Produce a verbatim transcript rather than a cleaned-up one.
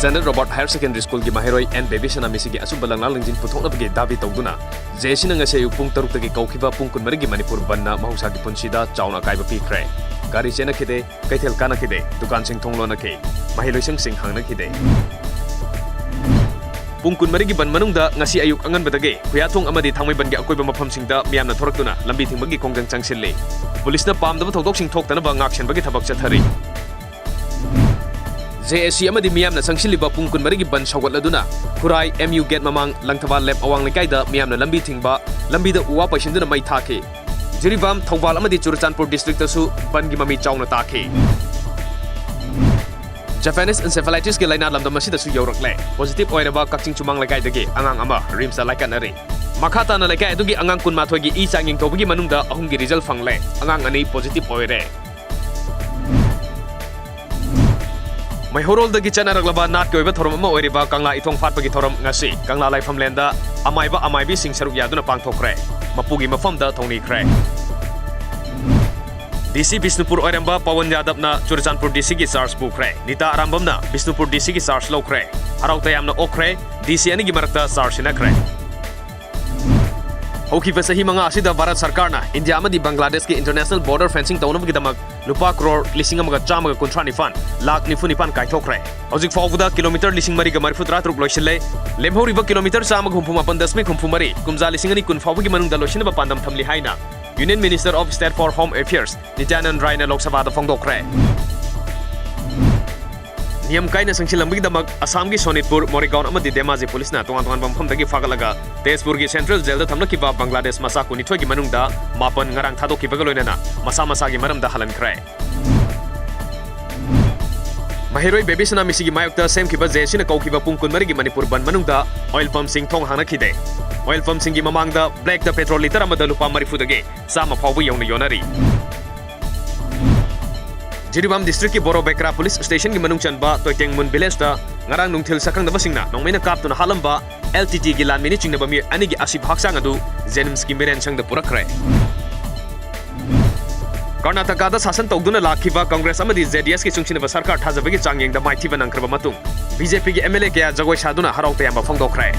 Standard Robert Higher Secondary Schoolꯒꯤ ꯃꯍꯩꯔꯣꯏ and ꯕꯦꯕꯤꯁꯅꯥ ꯃꯤꯁꯤꯒꯤ ꯑꯆꯨꯝꯕ ꯂꯪꯂꯥ ꯂꯪꯖꯤꯟ ꯄꯨꯊꯣꯛꯅꯕꯒꯤ Dhabi ꯇꯧꯗꯨꯅ ꯖꯦ ꯑꯦ ꯁꯤꯅ ꯉꯁꯤ ꯑꯌꯨꯛ ꯄꯨꯡ ꯇꯔꯨꯛꯇꯒꯤ ꯀꯧꯈꯤꯕ ꯄꯨꯡ ꯀꯨꯟꯃꯔꯤꯒꯤ ꯃꯅꯤꯄꯨꯔ ꯕꯟꯗꯅ ꯃꯍꯧꯁꯥꯒꯤ ꯄꯨꯟꯁꯤꯗ ꯆꯥꯎꯅ ꯑꯀꯥꯏꯕ ꯄꯤꯈ꯭ꯔꯦ꯫ ꯒꯥꯔꯤ ꯆꯦꯟꯅꯈꯤꯗꯦ, ꯀꯩꯊꯦꯜ ꯀꯥꯅꯈꯤꯗꯦ, ꯗꯨꯀꯥꯟꯁꯤꯡ ꯊꯣꯡ ꯂꯣꯟꯅꯈꯤ, ꯃꯍꯩ ꯂꯣꯏꯁꯪꯁꯤꯡ ꯍꯥꯡꯅꯈꯤꯗꯦ꯫ ꯄꯨꯡ ꯀꯨꯟꯃꯔꯤꯒꯤ ꯕꯟ ꯃꯅꯨꯡꯗ ꯉꯁꯤ ꯑꯌꯨꯛ ꯑꯉꯟꯕꯗꯒꯤ ꯈꯨꯌꯥꯊꯣꯡ ꯑꯃꯗꯤ ꯊꯥꯡꯃꯩꯕꯟꯒꯤ ꯑꯀꯣꯏꯕ ꯃꯐꯝꯁꯤꯡꯗ ꯃꯤꯌꯥꯝꯅ ꯊꯣꯔꯛꯇꯨꯅ ꯂꯝꯕꯤ ꯊꯤꯡꯕꯒꯤ ꯈꯣꯡꯖꯪ ꯆꯪꯁꯤꯜꯂꯤ꯫ ꯄꯨꯂꯤꯁꯅ ꯄꯥꯝꯗꯕ ꯊꯧꯗꯣꯛꯁꯤꯡ ꯊꯣꯛꯇꯅꯕ ꯉꯥꯛꯁꯦꯟꯕꯒꯤ ꯊꯕꯛ ꯆꯠꯊꯔꯤ꯫ ꯖꯦ ꯑꯦ ꯁꯤ ꯑꯃꯗꯤ ꯃꯤꯌꯥꯝꯅ ꯆꯪꯁꯤꯜꯂꯤꯕ ꯄꯨꯡ ꯀꯨꯟꯃꯔꯤꯒꯤ ꯕꯟ ꯁꯧꯒꯠꯂꯗꯨꯅ ꯈꯨꯔꯥꯏ, ꯑꯦꯝ ꯌꯨ ꯒꯦꯠ ꯃꯃꯥꯡ, ꯂꯪꯊꯕꯥꯜ ꯂꯦꯞ ꯑꯋꯥꯡ ꯂꯩꯀꯥꯏꯗ ꯃꯤꯌꯥꯝꯅ ꯂꯝꯕꯤ ꯊꯤꯡꯕ, ꯂꯝꯕꯤꯗ ꯎ ꯋꯥ ꯄꯩꯁꯤꯟꯗꯨꯅ ꯃꯩ ꯊꯥꯈꯤ꯫ ꯖꯤꯔꯤꯕꯥꯝ, ꯊꯧꯕꯥꯜ ꯑꯃꯗꯤ ꯆꯨꯔꯆꯥꯟꯄꯨꯔ ꯗꯤꯁꯇ꯭ꯔꯤꯛꯇꯁꯨ ꯕꯟꯒꯤ ꯃꯃꯤ ꯆꯥꯎꯅ ꯇꯥꯈꯤ꯫ Japanese encephalitisꯀꯤ ꯂꯥꯏꯅꯥ ꯂꯝꯗꯝ ꯑꯁꯤꯗꯁꯨ ꯌꯧꯔꯛꯂꯦ꯫ ꯄꯣꯖꯤꯇꯤꯚ ꯑꯣꯏꯔꯕ ꯀꯛꯆꯤꯡ ꯆꯨꯃꯥꯡ ꯂꯩꯀꯥꯏꯗꯒꯤ ꯑꯉꯥꯡ ꯑꯃ ꯔꯤꯝꯁꯇ ꯂꯥꯏꯀꯠꯅꯔꯤ꯫ ꯃꯈꯥ ꯇꯥꯅ ꯂꯩꯀꯥꯏ ꯑꯗꯨꯒꯤ ꯑꯉꯥꯡ ꯀꯨꯟꯃꯥꯊꯣꯏꯒꯤ ꯏ ꯆꯥꯡ ꯌꯦꯡꯊꯣꯛꯄꯒꯤ ꯃꯅꯨꯡꯗ ꯑꯍꯨꯝꯒꯤ ꯔꯤꯖꯜ ꯐꯪꯂꯦ꯫ ꯑꯉꯥꯡ ꯑꯅꯤ ꯄꯣꯖꯤꯇꯤꯚ ꯑꯣꯏꯔꯦ꯫ ꯃꯩꯍꯧꯔꯣꯜꯗꯒꯤ ꯆꯠꯅꯔꯛꯂꯕ ꯅꯥꯠꯀꯤ ꯑꯣꯏꯕ ꯊꯧꯔꯝ ꯑꯃ ꯑꯣꯏꯔꯤꯕ ꯀꯪꯂꯥ ꯏꯊꯣꯡ ꯐꯥꯠꯄꯒꯤ ꯊꯧꯔꯝ ꯉꯁꯤ ꯀꯪꯂꯥ ꯂꯥꯏꯐꯝꯂꯦꯟꯗ ꯑꯃꯥꯏꯕ ꯑꯃꯥꯏꯕꯤꯁꯤꯡ ꯁꯔꯨꯛ ꯌꯥꯗꯨꯅ ꯄꯥꯡꯊꯣꯛꯈ꯭ꯔꯦ꯫ ꯃꯄꯨꯒꯤ ꯃꯐꯝꯗ ꯊꯧꯅꯤꯈ꯭ꯔꯦ꯫ ꯗꯤ ꯁꯤ ꯕꯤꯁꯅꯨꯄꯨꯔ ꯑꯣꯏꯔꯝꯕ ꯄꯋꯟ ꯌꯥꯗꯕꯅ ꯆꯨꯔꯆꯥꯟꯄꯨꯔ ꯗꯤ ꯁꯤꯒꯤ ꯆꯥꯔꯖ ꯄꯨꯈ꯭ꯔꯦ꯫ ꯅꯤꯇꯥ ꯑꯔꯥꯝꯕꯝꯅ ꯕꯤꯁꯅꯨꯄꯨꯔ ꯗꯤ ꯁꯤꯒꯤ ꯆꯥꯔꯖ ꯂꯧꯈ꯭ꯔꯦ꯫ ꯍꯔꯥꯎ ꯇꯌꯥꯝꯅ ꯑꯣꯛꯈ꯭ꯔꯦ꯫ ꯗꯤ ꯁꯤ ꯑꯅꯤꯒꯤ ꯃꯔꯛꯇ ꯆꯥꯔꯖ ꯁꯤꯟꯅꯈ꯭ꯔꯦ꯫ ꯍꯧꯈꯤꯕ ꯆꯍꯤ ꯃꯉꯥ ꯑꯁꯤꯗ ꯚꯥꯔꯠ ꯁꯔꯀꯥꯔꯅ ꯏꯟꯗꯤꯌꯥ ꯑꯃꯗꯤ ꯕꯪꯒ꯭ꯂꯥꯗꯦꯁꯀꯤ international border fencing ꯇꯧꯅꯕꯒꯤꯗꯃꯛ ꯂꯨꯄꯥ ꯀ꯭ꯔꯣꯔ ꯂꯤꯁꯤꯡ ꯑꯃꯒ ꯆꯥꯝꯃꯒ ꯀꯨꯟꯊ꯭ꯔꯥ ꯅꯤꯄꯥꯟ ꯂꯥꯈ ꯅꯤꯐꯨ ꯅꯤꯄꯥꯟ ꯀꯥꯏꯊꯣꯛꯈ꯭ꯔꯦ꯫ ꯍꯧꯖꯤꯛ ꯐꯥꯎꯕꯗ ꯀꯤꯂꯣꯃꯤꯇꯔ ꯂꯤꯁꯤꯡ ꯃꯔꯤꯒ ꯃꯔꯤꯐꯨ ꯇꯔꯥ ꯇꯔꯨꯛ ꯂꯣꯏꯁꯤꯜꯂꯦ꯫ ꯂꯦꯝꯍꯧꯔꯤꯕ ꯀꯤꯂꯣꯃꯤꯇꯔ ꯆꯥꯝꯃꯒ ꯍꯨꯝꯐꯨ ꯃꯥꯄꯟ ꯗꯁꯃꯤꯛ ꯍꯨꯝꯐꯨ ꯃꯔꯤ ꯀꯨꯝꯖꯥ ꯂꯤꯁꯤꯡ ꯑꯅꯤ ꯀꯨꯟ ꯐꯥꯎꯕꯒꯤ ꯃꯅꯨꯡꯗ ꯂꯣꯏꯁꯤꯟꯅꯕ ꯄꯥꯟꯗꯝ ꯊꯝꯂꯤ ꯍꯥꯏꯅ Union Minister of State for Home Affairs ꯅꯤꯇ꯭ꯌꯥꯅꯟꯗ ꯔꯥꯏꯅ ꯂꯣꯛ ꯁꯚꯥꯗ ꯐꯣꯡꯗꯣꯛꯈ꯭ꯔꯦ꯫ ꯅꯤꯌꯝ ꯀꯥꯏꯅ ꯆꯪꯁꯤꯜꯂꯝꯕꯒꯤꯗꯃꯛ ꯑꯁꯥꯝꯒꯤ ꯁꯣꯅꯤꯠꯄꯨꯔ, ꯃꯣꯔꯦꯒꯥꯎꯟ ꯑꯃꯗꯤ ꯙꯦꯃꯥꯖꯤ ꯄꯨꯂꯤꯁꯅ ꯇꯣꯉꯥꯟ ꯇꯣꯉꯥꯟꯕ ꯃꯐꯝꯗꯒꯤ ꯐꯥꯒꯠꯂꯒ ꯇꯦꯖꯄꯨꯔꯒꯤ ꯁꯦꯟꯇ꯭ꯔꯦꯜ ꯖꯦꯜꯗ ꯊꯝꯂꯛꯈꯤꯕ ꯕꯪꯒ꯭ꯂꯥꯗꯦꯁ ꯃꯆꯥ ꯀꯨꯟꯅꯤꯊꯣꯏꯒꯤ ꯃꯅꯨꯡꯗ ꯃꯥꯄꯟ ꯉꯔꯥꯡ ꯊꯥꯗꯣꯛꯈꯤꯕꯒ ꯂꯣꯏꯅꯅ ꯃꯁꯥ ꯃꯁꯥꯒꯤ ꯃꯔꯝꯗ ꯍꯜꯍꯟꯈ꯭ꯔꯦ꯫ ꯃꯍꯩꯔꯣꯏ ꯕꯦꯕꯤꯁꯅꯥ ꯃꯤꯁꯤꯒꯤ ꯃꯥꯌꯣꯛꯇ ꯁꯦꯝꯈꯤꯕ ꯖꯦ ꯑꯦ ꯁꯤꯅ ꯀꯧꯈꯤꯕ ꯄꯨꯡ ꯀꯨꯟꯃꯔꯤꯒꯤ ꯃꯅꯤꯄꯨꯔ ꯕꯟ ꯃꯅꯨꯡꯗ ꯑꯣꯏꯜ ꯄꯝꯁꯤꯡ ꯊꯣꯡ ꯍꯥꯡꯅꯈꯤꯗꯦ꯫ ꯑꯣꯏꯜ ꯄꯝꯁꯤꯡꯒꯤ ꯃꯃꯥꯡꯗ ꯕ꯭ꯂꯦꯛꯇ ꯄꯦꯇ꯭ꯔꯣꯜ ꯂꯤꯇꯔ ꯑꯃꯗ ꯂꯨꯄꯥ ꯃꯔꯤꯐꯨꯗꯒꯤ ꯆꯥꯝꯃ ꯐꯥꯎꯕ ꯌꯧꯅ ꯌꯣꯟꯅꯔꯤ꯫ ꯖꯤꯔꯤꯕꯥꯝ ꯗꯤꯁꯇ꯭ꯔꯤꯛꯀꯤ ꯕꯣꯔꯣ ꯕꯦꯀ꯭ꯔꯥ ꯄꯨꯂꯤꯁ ꯁ꯭ꯇꯦꯁꯟꯒꯤ ꯃꯅꯨꯡ ꯆꯟꯕ ꯇꯣꯏꯇꯦꯡꯃꯨꯟ ꯚꯤꯂꯦꯖꯇ ꯉꯔꯥꯡ ꯅꯨꯡꯊꯤꯜ ꯁꯛꯈꯪꯗꯕꯁꯤꯡꯅ ꯅꯣꯡꯃꯩꯅ ꯀꯥꯞꯇꯨꯅ ꯍꯥꯠꯂꯝꯕ ꯑꯦꯜ ꯇꯤ ꯇꯤꯒꯤ ꯂꯥꯟꯃꯤꯅ ꯆꯤꯡꯅꯕ ꯃꯤꯑꯣꯏ ꯑꯅꯤꯒꯤ ꯑꯁꯤꯕ ꯍꯛꯆꯥꯡ ꯑꯗꯨ ꯖꯦꯅꯤꯝꯁꯀꯤ ꯃꯤꯔꯦꯟꯁꯪꯗ ꯄꯨꯔꯛꯈ꯭ꯔꯦ꯫ ꯀꯔꯅꯥꯇꯀꯥꯗ ꯁꯥꯁꯟ ꯇꯧꯗꯨꯅ ꯂꯥꯛꯈꯤꯕ ꯀꯪꯒ꯭ꯔꯦꯁ ꯑꯃꯗꯤ ꯖꯦ ꯗꯤ ꯑꯦꯁꯀꯤ ꯆꯨꯡꯁꯤꯟꯅꯕ ꯁꯔꯀꯥꯔ ꯊꯥꯖꯕꯒꯤ ꯆꯥꯡꯌꯦꯡꯗ ꯃꯥꯏꯊꯤꯕ ꯅꯪꯈ꯭ꯔꯕ ꯃꯇꯨꯡ, ꯕꯤ ꯖꯦ ꯄꯤꯒꯤ ꯑꯦꯝ ꯑꯦꯜ ꯑꯦ ꯀꯌꯥ ꯖꯒꯣꯏ ꯁꯥꯗꯨꯅ ꯍꯔꯥꯎ ꯇꯌꯥꯝꯕ ꯐꯣꯡꯗꯣꯛꯈ꯭ꯔꯦ꯫